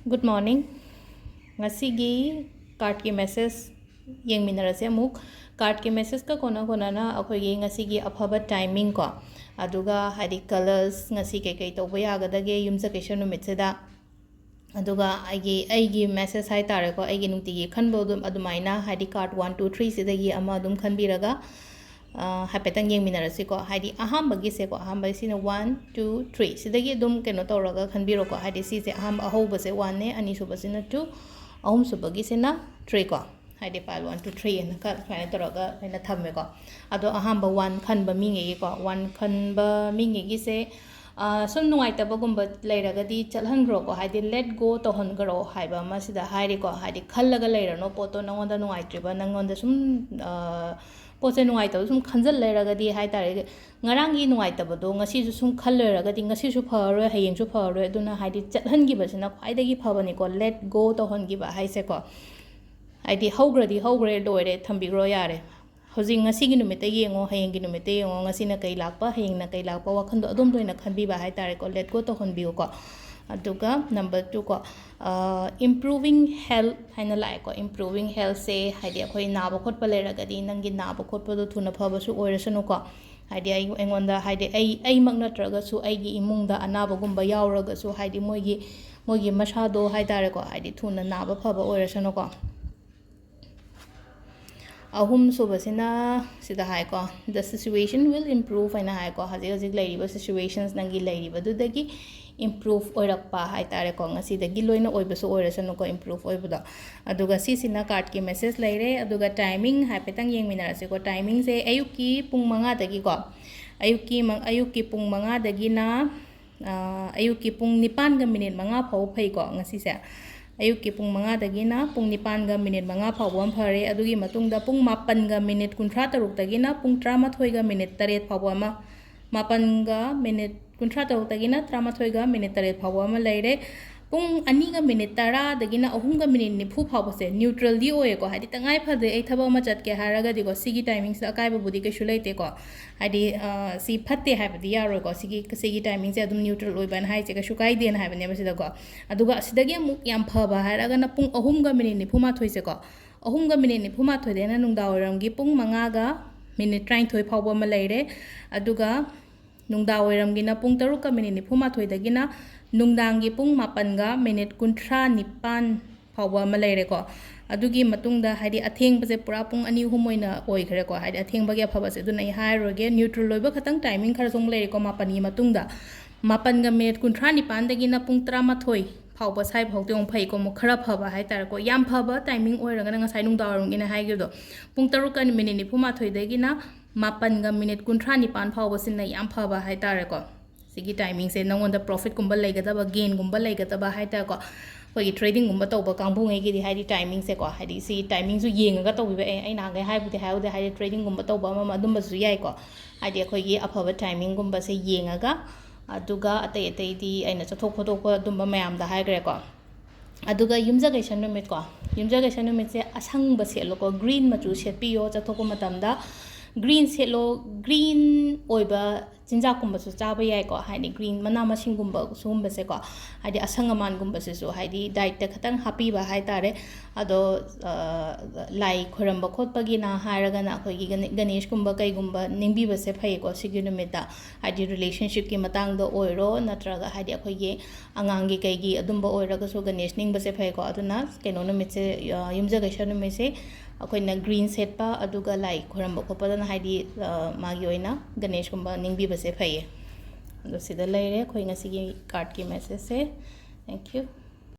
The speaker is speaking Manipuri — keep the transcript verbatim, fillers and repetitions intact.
Good morning. ꯉꯁꯤꯒꯤ cardꯀꯤ message ꯌꯦꯡꯃꯤꯟꯅꯔꯁꯦ ꯑꯃꯨꯛ꯫ Cardꯀꯤ messageꯀ ꯀꯣꯟꯅ ꯀꯣꯟꯅꯅ ꯑꯩꯈꯣꯏꯒꯤ ꯉꯁꯤꯒꯤ ꯑꯐꯕ timing ꯀꯣ, ꯑꯗꯨꯒ ꯍꯥꯏꯗꯤ colours, ꯉꯁꯤ ꯀꯩꯀꯩ ꯇꯧꯕ ꯌꯥꯒꯗꯒꯦ ꯌꯨꯝꯁꯀꯩꯁ ꯅꯨꯃꯤꯠꯁꯤꯗ, ꯑꯗꯨꯒ ꯑꯩꯒꯤ, ꯑꯩꯒꯤ message ꯍꯥꯏ ꯇꯥꯔꯦꯀꯣ, ꯑꯩꯒꯤ ꯅꯨꯡꯇꯤꯒꯤ ꯈꯟꯕ ꯑꯗꯨꯝ ꯑꯗꯨꯃꯥꯏꯅ ꯍꯥꯏꯗꯤ card one, two, three ꯁꯤꯗꯒꯤ ꯑꯃ ꯑꯗꯨꯝ ꯈꯟꯕꯤꯔꯒ, ꯑ, ꯍꯥꯏꯐꯦꯠꯇꯪ ꯌꯦꯡꯃꯤꯟꯅꯔꯁꯤꯀꯣ꯫ ꯍꯥꯏꯗꯤ ꯑꯍꯥꯟꯕꯒꯤꯁꯦꯀꯣ, ꯑꯍꯥꯟꯕꯁꯤꯅ one, two, three ꯁꯤꯗꯒꯤ ꯑꯗꯨꯝ ꯀꯩꯅꯣ ꯇꯧꯔꯒ ꯈꯟꯕꯤꯔꯣꯀꯣ꯫ ꯍꯥꯏꯗꯤ ꯁꯤꯁꯦ ꯑꯍꯥꯟꯕ, ꯑꯍꯧꯕꯁꯦ oneꯅꯦ, ꯑꯅꯤꯁꯨꯕꯁꯤꯅ two, ꯑꯍꯨꯝꯁꯨꯕꯒꯤꯁꯤꯅ three ꯀꯣ꯫ ꯍꯥꯏꯗꯤ pile one, two, three ꯍꯥꯏꯅ ꯈ-, ꯁꯨꯃꯥꯏꯅ ꯇꯧꯔꯒ ꯑꯩꯅ ꯊꯝꯃꯦꯀꯣ꯫ ꯑꯗꯣ ꯑꯍꯥꯟꯕ one ꯈꯟꯕ ꯃꯤꯉꯩꯒꯤꯀꯣ, one ꯈꯟꯕ ꯃꯤꯉꯩꯒꯤꯁꯦ, ꯑ, ꯁꯨꯝ ꯅꯨꯡꯉꯥꯏꯇꯕꯒꯨꯝꯕ ꯂꯩꯔꯒꯗꯤ ꯆꯠꯍꯟꯈ꯭ꯔꯣꯀꯣ, ꯍꯥꯏꯗꯤ let go ꯇꯧꯍꯟꯈ꯭ꯔꯣ ꯍꯥꯏꯕ ꯑꯃ ꯁꯤꯗ ꯍꯥꯏꯔꯤꯀꯣ꯫ ꯍꯥꯏꯗꯤ ꯈꯜꯂꯒ ꯂꯩꯔꯅꯣ ꯄꯣꯠꯇꯣ, ꯅꯪꯉꯣꯟꯗ ꯅꯨꯡꯉꯥꯏꯇ꯭ꯔꯤꯕ, ꯅꯪꯉꯣꯟꯗ ꯁꯨꯝ, ꯑ, ꯄꯣꯠꯁꯦ ꯅꯨꯡꯉꯥꯏꯇꯕ ꯁꯨꯝ ꯈꯟꯖꯜ ꯂꯩꯔꯒꯗꯤ ꯍꯥꯏ ꯇꯥꯔꯦ, ꯉꯔꯥꯡꯒꯤ ꯅꯨꯡꯉꯥꯏꯇꯕꯗꯣ ꯉꯁꯤꯁꯨ ꯁꯨꯝ ꯈꯜ ꯂꯩꯔꯒꯗꯤ ꯉꯁꯤꯁꯨ ꯐꯔꯔꯣꯏ, ꯍꯌꯦꯡꯁꯨ ꯐꯔꯔꯣꯏ꯫ ꯑꯗꯨꯅ ꯍꯥꯏꯗꯤ ꯆꯠꯍꯟꯈꯤꯕꯁꯤꯅ ꯈ꯭ꯋꯥꯏꯗꯒꯤ ꯐꯕꯅꯤꯀꯣ, let go ꯇꯧꯍꯟꯈꯤꯕ ꯍꯥꯏꯁꯦꯀꯣ꯫ ꯍꯥꯏꯗꯤ ꯍꯧꯈ꯭ꯔꯗꯤ ꯍꯧꯈ꯭ꯔꯦ, ꯂꯣꯏꯔꯦ, ꯊꯝꯕꯤꯈ꯭ꯔꯣ ꯌꯥꯔꯦ꯫ ꯍꯧꯖꯤꯛ ꯉꯁꯤꯒꯤ ꯅꯨꯃꯤꯠꯇ ꯌꯦꯡꯉꯣ, ꯍꯌꯦꯡꯒꯤ ꯅꯨꯃꯤꯠꯇ ꯌꯦꯡꯉꯣ, ꯉꯁꯤꯅ ꯀꯩ ꯂꯥꯛꯄ, ꯍꯌꯦꯡꯅ ꯀꯩ ꯂꯥꯛꯄ, ꯋꯥꯈꯟꯗꯣ ꯑꯗꯣꯝꯗ ꯑꯣꯏꯅ ꯈꯟꯕꯤꯕ ꯍꯥꯏ ꯇꯥꯔꯦꯀꯣ, let go ꯇꯧꯍꯟꯕꯤꯌꯨꯀꯣ꯫ ꯑꯗꯨꯒ number two ꯀꯣ, ꯑ, improving health ꯍꯥꯏꯅ ꯂꯥꯛꯑꯦꯀꯣ꯫ Improving healthꯁꯦ ꯍꯥꯏꯗꯤ ꯑꯩꯈꯣꯏ ꯅꯥꯕ ꯈꯣꯠꯄ ꯂꯩꯔꯒꯗꯤ ꯅꯪꯒꯤ ꯅꯥꯕ ꯈꯣꯠꯄꯗꯣ ꯊꯨꯅ ꯐꯕꯁꯨ ꯑꯣꯏꯔꯁꯅꯨꯀꯣ꯫ ꯍꯥꯏꯗꯤ ꯑꯩ, ꯑꯩꯉꯣꯟꯗ ꯍꯥꯏꯗꯤ ꯑꯩ, ꯑꯩꯃꯛ ꯅꯠꯇ꯭ꯔꯒꯁꯨ ꯑꯩꯒꯤ ꯏꯃꯨꯡꯗ ꯑꯅꯥꯕꯒꯨꯝꯕ ꯌꯥꯎꯔꯒꯁꯨ ꯍꯥꯏꯗꯤ ꯃꯣꯏꯒꯤ, ꯃꯣꯏꯒꯤ ꯃꯁꯥꯗꯣ ꯍꯥꯏ ꯇꯥꯔꯦꯀꯣ, ꯍꯥꯏꯗꯤ ꯊꯨꯅ ꯅꯥꯕ ꯐꯕ ꯑꯣꯏꯔꯁꯅꯨꯀꯣ꯫ ꯑꯍꯨꯝꯁꯨꯕꯁꯤꯅ ꯁꯤꯗ ꯍꯥꯏꯀꯣ, "The situation will improve" ꯍꯥꯏꯅ ꯍꯥꯏꯀꯣ꯫ ꯍꯧꯖꯤꯛ ꯍꯧꯖꯤꯛ ꯂꯩꯔꯤꯕ situations, ꯅꯪꯒꯤ ꯂꯩꯔꯤꯕꯗꯨꯗꯒꯤ improve ꯑꯣꯏꯔꯛꯄ ꯍꯥꯏ ꯇꯥꯔꯦꯀꯣ꯫ ꯉꯁꯤꯗꯒꯤ ꯂꯣꯏꯅ ꯑꯣꯏꯕꯁꯨ ꯑꯣꯏꯔꯁꯅꯨꯀꯣ, improve ꯑꯣꯏꯕꯗꯣ꯫ ꯑꯗꯨꯒ ꯁꯤꯁꯤꯅ cardꯀꯤ message ꯂꯩꯔꯦ꯫ ꯑꯗꯨꯒ timing ꯍꯥꯏꯐꯦꯠꯇꯪ ꯌꯦꯡꯃꯤꯟꯅꯔꯁꯤꯀꯣ꯫ Timingꯁꯦ ꯑꯌꯨꯛꯀꯤ ꯄꯨꯡ ꯃꯉꯥꯗꯒꯤꯀꯣ, ꯑꯌꯨꯛꯀꯤ ꯃ-, ꯑꯌꯨꯛꯀꯤ ꯄꯨꯡ ꯃꯉꯥꯗꯒꯤꯅ, ꯑ, ꯑꯌꯨꯛꯀꯤ ꯄꯨꯡ ꯅꯤꯄꯥꯟꯒ minute ꯃꯉꯥ ꯐꯥꯎꯕ ꯐꯩꯀꯣ ꯉꯁꯤꯁꯦ꯫ ꯑꯌꯨꯛꯀꯤ ꯄꯨꯡ ꯃꯉꯥꯗꯒꯤꯅ ꯄꯨꯡ ꯅꯤꯄꯥꯟꯒ minute ꯃꯉꯥ ꯐꯥꯎꯕ ꯑꯃ ꯐꯔꯦ꯫ ꯑꯗꯨꯒꯤ ꯃꯇꯨꯡꯗ ꯄꯨꯡ ꯃꯥꯄꯟꯒ minute ꯀꯨꯟꯊ꯭ꯔꯥ ꯇꯔꯨꯛꯇꯒꯤꯅ ꯄꯨꯡ ꯇꯔꯥꯃꯥꯊꯣꯏꯒ minute ꯇꯔꯦꯠ ꯐꯥꯎꯕ ꯑꯃ, ꯃꯥꯄꯟꯒ minute ꯀꯨꯟꯊ꯭ꯔꯥ ꯇꯔꯨꯛꯇꯒꯤꯅ ꯇꯔꯥꯃꯥꯊꯣꯏꯒ minute ꯇꯔꯦꯠ ꯐꯥꯎꯕ ꯑꯃ ꯂꯩꯔꯦ꯫ ꯄꯨꯡ ꯑꯅꯤꯒ ꯃꯤꯅꯤꯠ ꯇꯔꯥꯗꯒꯤꯅ ꯑꯍꯨꯝꯒ ꯃꯤꯅꯤꯠ ꯅꯤꯐꯨ ꯐꯥꯎꯕꯁꯦ ꯅ꯭ꯌꯨꯇ꯭ꯔꯦꯜꯗꯤ ꯑꯣꯏꯌꯦꯀꯣ꯫ ꯍꯥꯏꯗꯤ ꯇꯉꯥꯏ ꯐꯗꯦ ꯑꯩ ꯊꯕꯛ ꯑꯃ ꯆꯠꯀꯦ ꯍꯥꯏꯔꯒꯗꯤꯀꯣ, ꯁꯤꯒꯤ ꯇꯥꯏꯃꯤꯡꯁꯤꯗ ꯑꯀꯥꯏꯕꯕꯨꯗꯤ ꯀꯩꯁꯨ ꯂꯩꯇꯦꯀꯣ꯫ ꯍꯥꯏꯗꯤ ꯁꯤ ꯐꯠꯇꯦ ꯍꯥꯏꯕꯗꯤ ꯌꯥꯔꯣꯏꯀꯣ꯫ ꯁꯤꯒꯤ ꯁꯤꯒꯤ ꯇꯥꯏꯃꯤꯡꯁꯦ ꯑꯗꯨꯝ ꯅ꯭ꯌꯨꯇ꯭ꯔꯦꯜ ꯑꯣꯏꯕꯅ ꯍꯥꯏꯁꯦ ꯀꯩꯁꯨ ꯀꯥꯏꯗꯦꯅ ꯍꯥꯏꯕꯅꯦꯕ ꯁꯤꯗꯀꯣ꯫ ꯑꯗꯨꯒ ꯑꯁꯤꯗꯒꯤ ꯑꯃꯨꯛ ꯌꯥꯝ ꯐꯕ ꯍꯥꯏꯔꯒꯅ ꯄꯨꯡ ꯑꯍꯨꯝꯒ ꯃꯤꯅꯤꯠ ꯅꯤꯐꯨ ꯃꯥꯊꯣꯏꯁꯦꯀꯣ꯫ ꯑꯍꯨꯝꯒ ꯃꯤꯅꯤꯠ ꯅꯤꯐꯨ ꯃꯥꯊꯣꯏꯗꯩꯅ ꯅꯨꯡꯗꯥꯡ ꯋꯥꯏꯔꯝꯒꯤ ꯄꯨꯡ ꯃꯉꯥꯒ ꯃꯤꯅꯤꯠ ꯇꯔꯥꯅꯤꯊꯣꯏ ꯐꯥꯎꯕ ꯑꯃ ꯂꯩꯔꯦ꯫ ꯑꯗꯨꯒ ꯅꯨꯡꯗꯥꯡ ꯋꯥꯏꯔꯝꯒꯤꯅ ꯄꯨꯡ ꯇꯔꯨꯛꯀ ꯃꯤꯅꯤꯠ ꯅꯤꯐꯨ ꯃꯥꯊꯣꯏꯗꯒꯤꯅ ꯅꯨꯡꯗꯥꯡꯒꯤ ꯄꯨꯡ ꯃꯥꯄꯟꯒ ꯃꯤꯅꯤꯠ ꯀꯨꯟꯊ꯭ꯔꯥ ꯅꯤꯄꯥꯟ ꯐꯥꯎꯕ ꯑꯃ ꯂꯩꯔꯦꯀꯣ꯫ ꯑꯗꯨꯒꯤ ꯃꯇꯨꯡꯗ ꯍꯥꯏꯗꯤ ꯑꯊꯦꯡꯕꯁꯦ ꯄꯨꯔꯥ ꯄꯨꯡ ꯑꯅꯤ ꯑꯍꯨꯝ ꯑꯣꯏꯅ ꯑꯣꯏꯈ꯭ꯔꯦꯀꯣ꯫ ꯍꯥꯏꯗꯤ ꯑꯊꯦꯡꯕꯒꯤ ꯑꯐꯕꯁꯦ ꯑꯗꯨꯅ ꯑꯩ ꯍꯥꯏꯔꯔꯣꯏꯒꯦ꯫ ꯅ꯭ꯌꯨꯇ꯭ꯔꯦꯜ ꯑꯣꯏꯕ ꯈꯇꯪ ꯇꯥꯏꯃꯤꯡ ꯈꯔꯁꯨ ꯑꯃꯨꯛ ꯂꯩꯔꯦꯀꯣ, ꯃꯥꯄꯟꯒꯤ ꯃꯇꯨꯡꯗ꯫ ꯃꯥꯄꯟꯒ ꯃꯤꯅꯤꯠ ꯀꯨꯟꯊ꯭ꯔꯥ ꯅꯤꯄꯥꯟꯗꯒꯤꯅ ꯄꯨꯡ ꯇꯔꯥꯃꯥꯊꯣꯏ ꯐꯥꯎꯕ ꯁ꯭ꯋꯥꯏ ꯐꯥꯎꯗꯤ ꯑꯃꯨꯛ ꯐꯩꯀꯣ, ꯑꯃꯨꯛ ꯈꯔ ꯐꯕ ꯍꯥꯏꯇꯥꯔꯦꯀꯣ꯫ ꯌꯥꯝ ꯐꯕ ꯇꯥꯏꯃꯤꯡ ꯑꯣꯏꯔꯒꯅ ꯉꯁꯥꯏ ꯅꯨꯡꯗꯥꯡ ꯋꯥꯏꯔꯝꯒꯤꯅ ꯍꯥꯏꯈꯤꯕꯗꯣ, ꯄꯨꯡ ꯇꯔꯨꯛꯀ ꯃꯤꯅꯤꯠ ꯅꯤꯐꯨ ꯃꯥꯊꯣꯏꯗꯒꯤꯅ ꯃꯥꯄꯟꯒ ꯃꯤꯅꯤꯠ ꯀꯨꯟꯊ꯭ꯔꯥ ꯅꯤꯄꯥꯟ ꯐꯥꯎꯕꯁꯤꯅ ꯌꯥꯝ ꯐꯕ ꯍꯥꯏꯇꯥꯔꯦꯀꯣ꯫ ꯁꯤꯒꯤ ꯇꯥꯏꯃꯤꯡꯁꯦ ꯅꯉꯣꯟꯗ ꯄ꯭ꯔꯣꯐꯤꯠꯀꯨꯝꯕ ꯂꯩꯒꯗꯕ, ꯒꯦꯟꯒꯨꯝꯕ ꯂꯩꯒꯗꯕ ꯍꯥꯏꯇꯥꯔꯦꯀꯣ꯫ ꯑꯩꯈꯣꯏꯒꯤ ꯇ꯭ꯔꯦꯗꯤꯡꯒꯨꯝꯕ ꯇꯧꯕ ꯀꯥꯡꯕꯨꯉꯩꯒꯤꯗꯤ ꯍꯥꯏꯗꯤ ꯇꯥꯏꯃꯤꯡꯁꯦꯀꯣ, ꯍꯥꯏꯗꯤ ꯁꯤ ꯇꯥꯏꯃꯤꯡꯁꯨ ꯌꯦꯡꯉꯒ ꯇꯧꯕꯤꯕ꯫ ꯑꯦ, ꯑꯩ ꯅꯍꯥꯟꯈꯩ ꯍꯥꯏꯕꯨꯗꯤ ꯍꯥꯏꯍꯧꯗꯦ, ꯍꯥꯏꯗꯤ ꯇ꯭ꯔꯦꯗꯤꯡꯒꯨꯝꯕ ꯇꯧꯕ ꯑꯃ ꯑꯃ ꯑꯗꯨꯝꯕꯁꯨ ꯌꯥꯏꯀꯣ꯫ ꯍꯥꯏꯗꯤ ꯑꯩꯈꯣꯏꯒꯤ ꯑꯐꯕ ꯇꯥꯏꯃꯤꯡꯒꯨꯝꯕꯁꯦ ꯌꯦꯡꯉꯒ, ꯑꯗꯨꯒ ꯑꯇꯩ ꯑꯇꯩꯗꯤ ꯑꯩꯅ ꯆꯠꯊꯣꯛ ꯈꯣꯠꯇꯣꯛꯄ ꯑꯗꯨꯝꯕ ꯃꯌꯥꯝꯗ ꯍꯥꯏꯈ꯭ꯔꯦꯀꯣ꯫ ꯑꯗꯨꯒ ꯌꯨꯝꯖꯀꯩꯁ ꯅꯨꯃꯤꯠꯀꯣ, ꯌꯨꯝꯖꯀꯩꯁ ꯅꯨꯃꯤꯠꯁꯦ ꯑꯁꯪꯕ ꯁꯦꯠꯂꯣꯀꯣ, ꯒ꯭ꯔꯤꯟ ꯃꯆꯨ ꯁꯦꯠꯄꯤꯌꯣ ꯆꯠꯊꯣꯛꯄ ꯃꯇꯝꯗ꯫ ꯒ꯭ꯔꯤꯟ ꯁꯦꯠꯂꯣ, ꯒ꯭ꯔꯤꯟ ꯑꯣꯏꯕ ꯆꯤꯟꯖꯥꯛꯀꯨꯝꯕꯁꯨ ꯆꯥꯕ ꯌꯥꯏꯀꯣ, ꯍꯥꯏꯗꯤ ꯒ꯭ꯔꯤꯟ ꯃꯅꯥ ꯃꯁꯤꯡꯒꯨꯝꯕ ꯁꯤꯒꯨꯝꯕꯁꯦꯀꯣ, ꯍꯥꯏꯗꯤ ꯑꯁꯪ ꯑꯃꯥꯟꯒꯨꯝꯕꯁꯤꯁꯨ ꯍꯥꯏꯗꯤ ꯗꯥꯏꯠꯇ ꯈꯇꯪ ꯍꯥꯞꯄꯤꯕ ꯍꯥꯏꯇꯥꯔꯦ꯫ ꯑꯗꯣ, ꯑ, ꯂꯥꯏ ꯈꯣꯏꯔꯝꯕ ꯈꯣꯠꯄꯒꯤꯅ ꯍꯥꯏꯔꯒꯅ ꯑꯩꯈꯣꯏꯒꯤ ꯒꯅꯦ-, ꯒꯅꯦꯁꯀꯨꯝꯕ ꯀꯩꯒꯨꯝꯕ ꯅꯤꯡꯕꯤꯕꯁꯦ ꯐꯩꯀꯣ ꯁꯤꯒꯤ ꯅꯨꯃꯤꯠꯇ꯫ ꯍꯥꯏꯗꯤ ꯔꯤꯂꯦꯁꯟꯁꯤꯞꯀꯤ ꯃꯇꯥꯡꯗ ꯑꯣꯏꯔꯣ, ꯅꯠꯇ꯭ꯔꯒ ꯍꯥꯏꯗꯤ ꯑꯩꯈꯣꯏꯒꯤ ꯑꯉꯥꯡꯒꯤ ꯀꯩꯒꯤ ꯑꯗꯨꯝꯕ ꯑꯣꯏꯔꯒꯁꯨ ꯒꯅꯦꯁ ꯅꯤꯡꯕꯁꯦ ꯐꯩꯀꯣ꯫ ꯑꯗꯨꯅ ꯀꯩꯅꯣ ꯅꯨꯃꯤꯠꯁꯦ, ꯑ, ꯌꯨꯝꯖꯀꯩꯁ ꯅꯨꯃꯤꯠꯁꯦ ꯑꯩꯈꯣꯏꯅ ꯒ꯭ꯔꯤꯟ ꯁꯦꯠꯄ, ꯑꯗꯨꯒ ꯂꯥꯏ ꯈꯣꯏꯔꯝꯕ ꯈꯣꯠꯄꯗꯅ ꯍꯥꯏꯗꯤ, ꯑ, ꯃꯥꯒꯤ ꯑꯣꯏꯅ ꯒꯅꯦꯁꯀꯨꯝꯕ ꯅꯤꯡꯕꯤꯕꯁꯦ ꯐꯩꯌꯦ꯫ ꯑꯗꯣ ꯁꯤꯗ ꯂꯩꯔꯦ ꯑꯩꯈꯣꯏ ꯉꯁꯤꯒꯤ ꯀꯥꯔꯠꯀꯤ ꯃꯦꯁꯦꯖꯁꯦ꯫ Thank you.